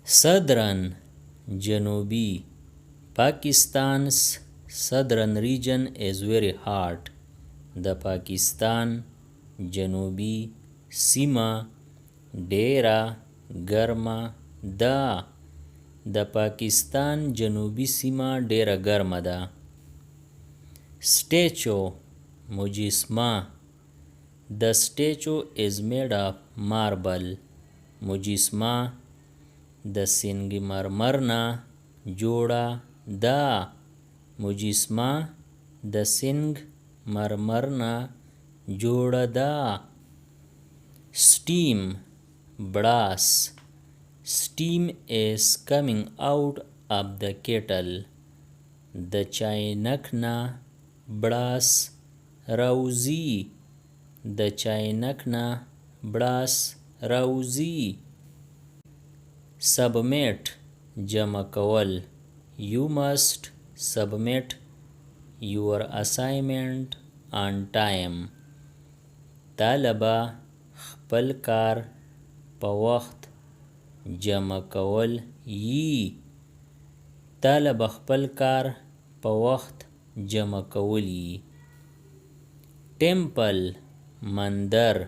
Southern جنوبي، Pakistan's southern region is very hot. د پاکستان جنوبي سیمه ډیره ګرمه ده. د پاکستان جنوبي سیمه ډیره ګرمه ده. Statue مجسمه، The statue is made of marble. مجسمه د سنگ مرمر نه جوړه ده. مجسمه د سنگ مرمر نه جوړه ده. Steam بړاس، Steam is coming out of the kettle. د چاینک نه بړاس راوځي. د چاینک نه بړاس راوځي. Submit جمع کول، You must submit your assignment on time. تا له به خپل کار په وخت جمع کول یي. تا له به خپل کار په وخت جمع کول یي. Temple مندر،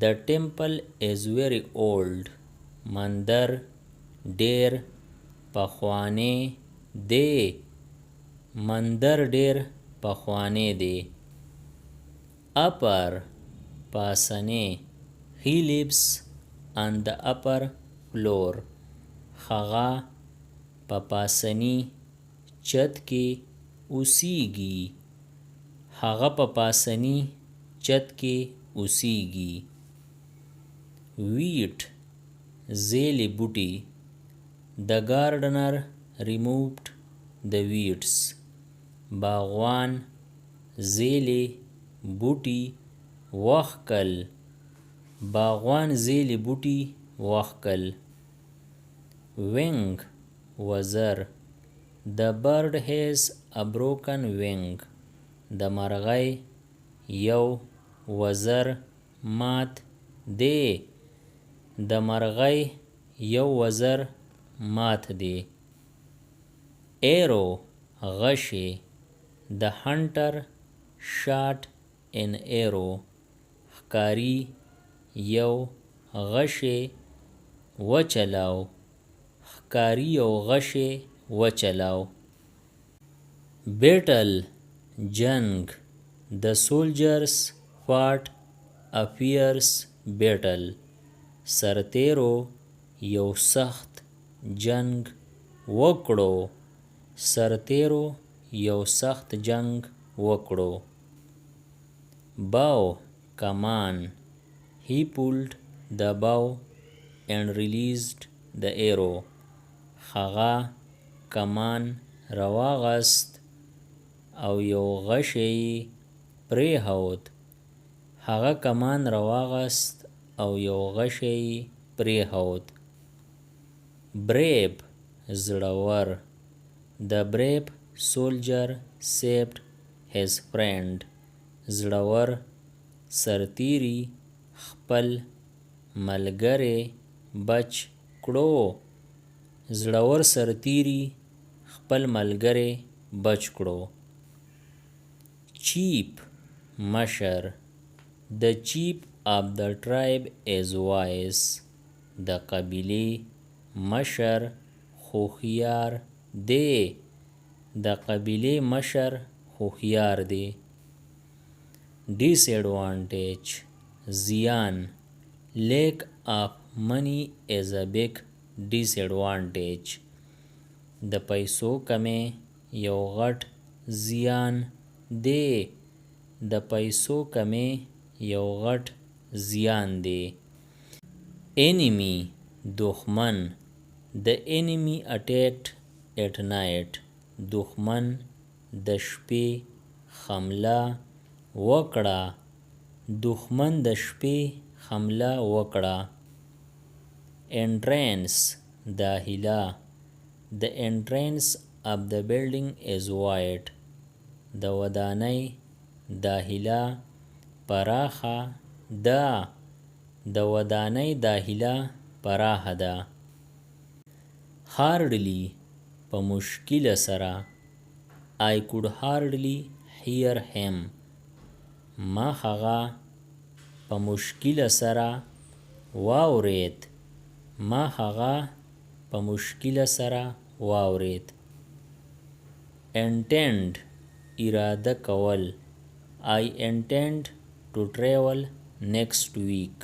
The temple is very old. مندر ډیر پخوانی دی. مندر ډیر پخوانی دی. Upper پاسنی، He lives on the upper floor. هغه په پاسني چت کې اوسیږي. هغه په پاسني چت کې اوسیږي. Weed ځیلي بوټي، The gardener removed the weeds. باغوان ځیلي بوټي وښکل. باغوان ځیلي بوټي وښکل. Wing وزر، The bird has a broken wing. د مرغۍ یو وزر مات دی. د مرغۍ یو وزر مات دی. Arrow غشی، The hunter shot an arrow. ښکاري یو غشی وچلاو. ښکاري یو غشی وچلاو. Battle جنګ، The soldiers fought a fierce battle. سرتیرو یو سخت جنګ وکړو. سرتیرو یو سخت جنګ وکړو. Bow کمان، He pulled the bow and released the arrow. هغه کمان راواغست او یو غشی یې پرېښود. هغه کمان راواغست او یو غشی یې پرېښود. Brave زړور، The brave soldier saved his friend. زړور سرتیري خپل ملګری بچ کړو. زړور سرتیري خپل ملګری بچ کړو. Chief مشر، The chief of the tribe is wise. د قبیلې مشر هوښیار دی. د قبیلې مشر هوښیار دی. Disadvantage زیان، Lack of money is a big disadvantage. د پیسو کمی یو غټ زیان دی. د پیسو کمی یو غټ زیان دی. Enemy دښمن، The enemy attacked at night. دښمن د شپې حمله وکړه. دښمن د شپې حمله وکړه. Entrance داخله، The entrance of the building is wide. د ودانۍ داخله پراخه ده. د ودانۍ داخله پراخه ده. Hardly په مشکله سره. I could hardly hear him. ما هغه په مشکله سره واورید. ما هغه په مشکله سره واورید. Intend اراده کول. I intend to travel next week.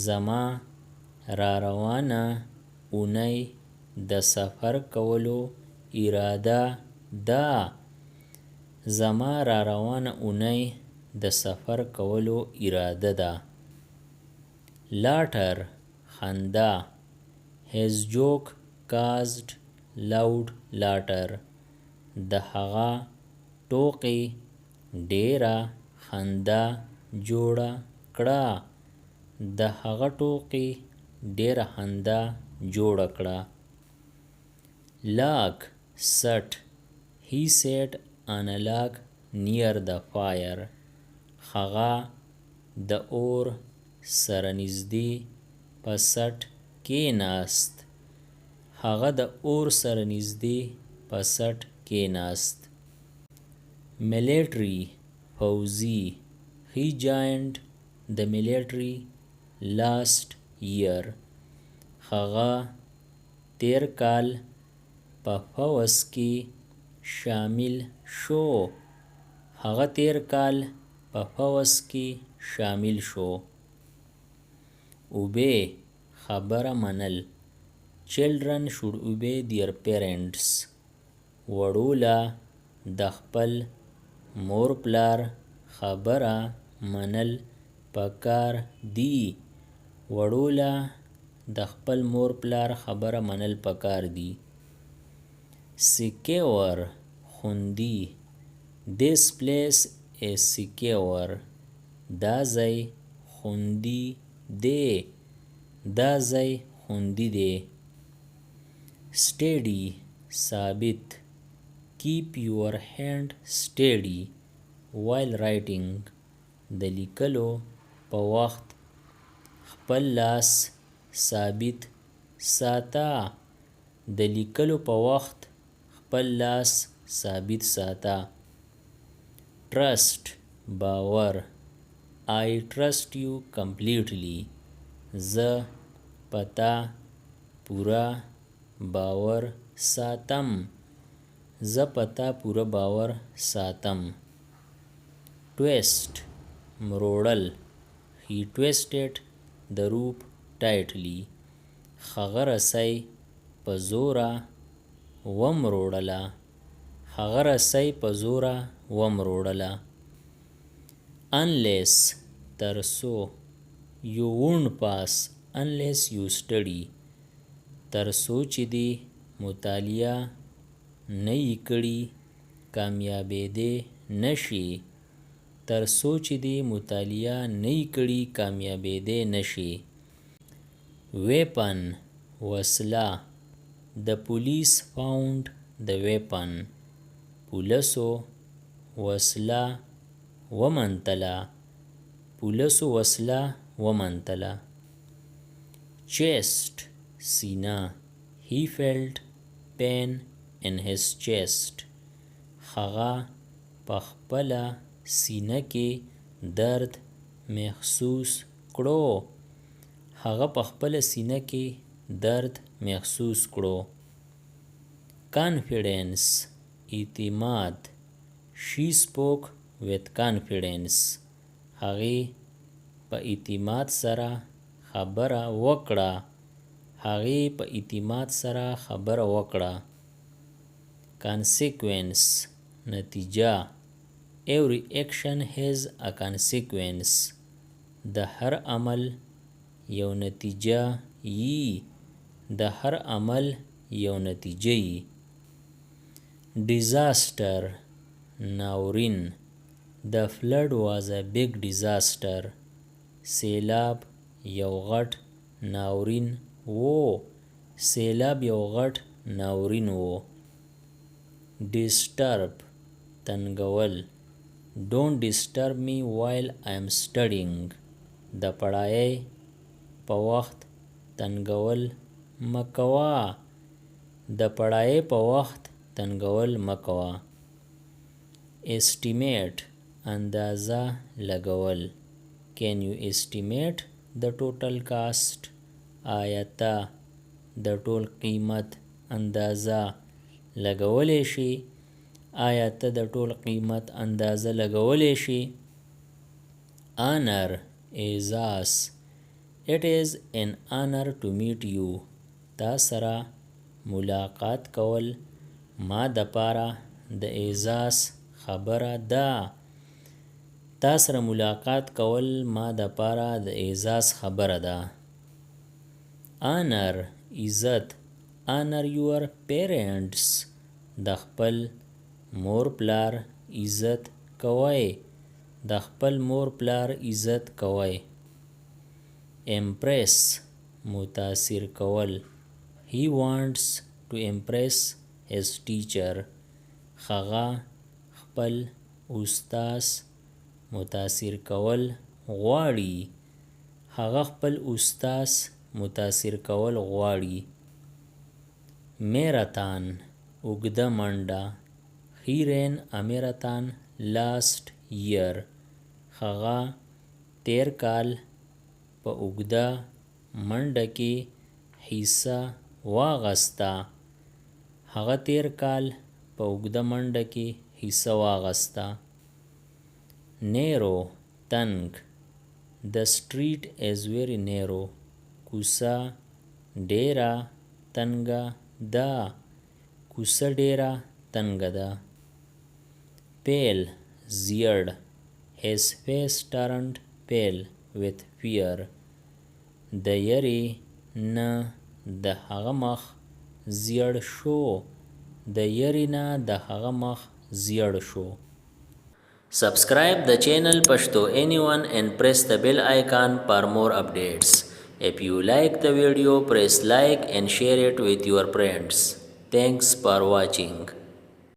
زما را روانه اونۍ د سفر کولو اراده ده. زما را روانه اونۍ د سفر کولو اراده ده. Laughter خندا. His joke caused loud laughter. د هغه ټوقې ډیره خندا جوړه کړه. د هغه ټوقې ډیره خندا جوړه کړه. Log څټ. He sat on a log near the fire. هغه د اور سره نږدې په څټ کېناست. هغه د اور سره نږدې په څټ کېناست. Military فوځي. He joined the military last year. هغه تیر کال په فوځ کې شامل شو. هغه تیر کال په فوځ کې شامل شو. Obey خبره منل. Children should obey their parents. وړو له د خپل مور پلار خبره منل پکار دي. وړو له د خپل مور پلار خبره منل پکار دي. Secure خوندي. This place is secure. دا ځای خوندي دی. دا ځای خوندي دی. Steady ثابت. Keep your hand steady while writing. د لیکلو په وخت خپل لاس ثابت ساته. د لیکلو په وخت خپل لاس ثابت ساته. Trust باور. I trust you completely. زه په تا پوره باور ساتم. زه په تا پوره باور ساتم. Twist مروړل. He twisted the rope tightly. هغه رسۍ په زوره ومروړله. هغه رسۍ په زوره ومروړله. Unless تر څو. You won't pass unless you study. تر څو چې دې مطالعه نه یي کړي کامیابېدی نه شې. تر څو چې دې مطالعه نه یي کړي کامیابېدی نه شې. Weapon وسله. The police found the weapon. پولیسو وسله وموندله. پولیسو وسله وموندله. Chest سینه. He felt pain in his chest. هغه په خپله سینه کې درد محسوس کړو. هغه په خپله سینه کې درد محسوس کړو. Confidence اعتماد. She spoke with confidence. هغې په اعتماد سره خبره وکړه. هغې په اعتماد سره خبره وکړه. Consequence نتیجه. Every action has a consequence. د هر عمل یو نتیجه یي. د هر عمل یو نتیجه یي. Disaster ناورین. The flood was a big disaster. سیلاب یو غټ ناورین وو. سیلاب یو غټ ناورین وو. Disturb تنګول. Don't disturb me while I am studying. د پړایۍ په وخت تنګول مه کوه. د پړای په وخت تنګول مه کوه. Estimate، اندازه لګول. Can you estimate the total cost؟ آیا ته د ټول قیمت اندازه لګولی شې؟ آیا ته د ټول قیمت اندازه لګولی شې؟ Honor، اعزاز. It is an honor to meet you. تا سره ملاقات کول ما دپاره د اعزاز خبره ده. تا سره ملاقات کول ما دپاره د اعزاز خبره ده. Honor، عزت. Honor your parents. د خپل مور پلار عزت کوئ. د خپل مور پلار عزت کوئ. Impress، متاثر کول. He wants to impress his teacher. هغه خپل استاد متاثر کول غواړي. هغه خپل استاد متاثر کول غواړي. Marathon، اوږده منډه. He ran a marathon last year. هغه تیر کال په اوږده منډه کې حصه واغسته. هغه تیر کال په اوږده منډه کې حصه واغسته. Narrow، تنګ. The street is very narrow. کوڅه ډیره تنګه ده. کوڅه ډیره تنګه ده. Pale، زیړ. His face turned pale with fear. د یری نه د هغه مخ زیړ شو. د یری نه د هغه مخ زیړ شو. Subscribe the channel Pashto Anyone and press the bell icon for more updates. If you like the video, press like and share it with your friends. Thanks for watching.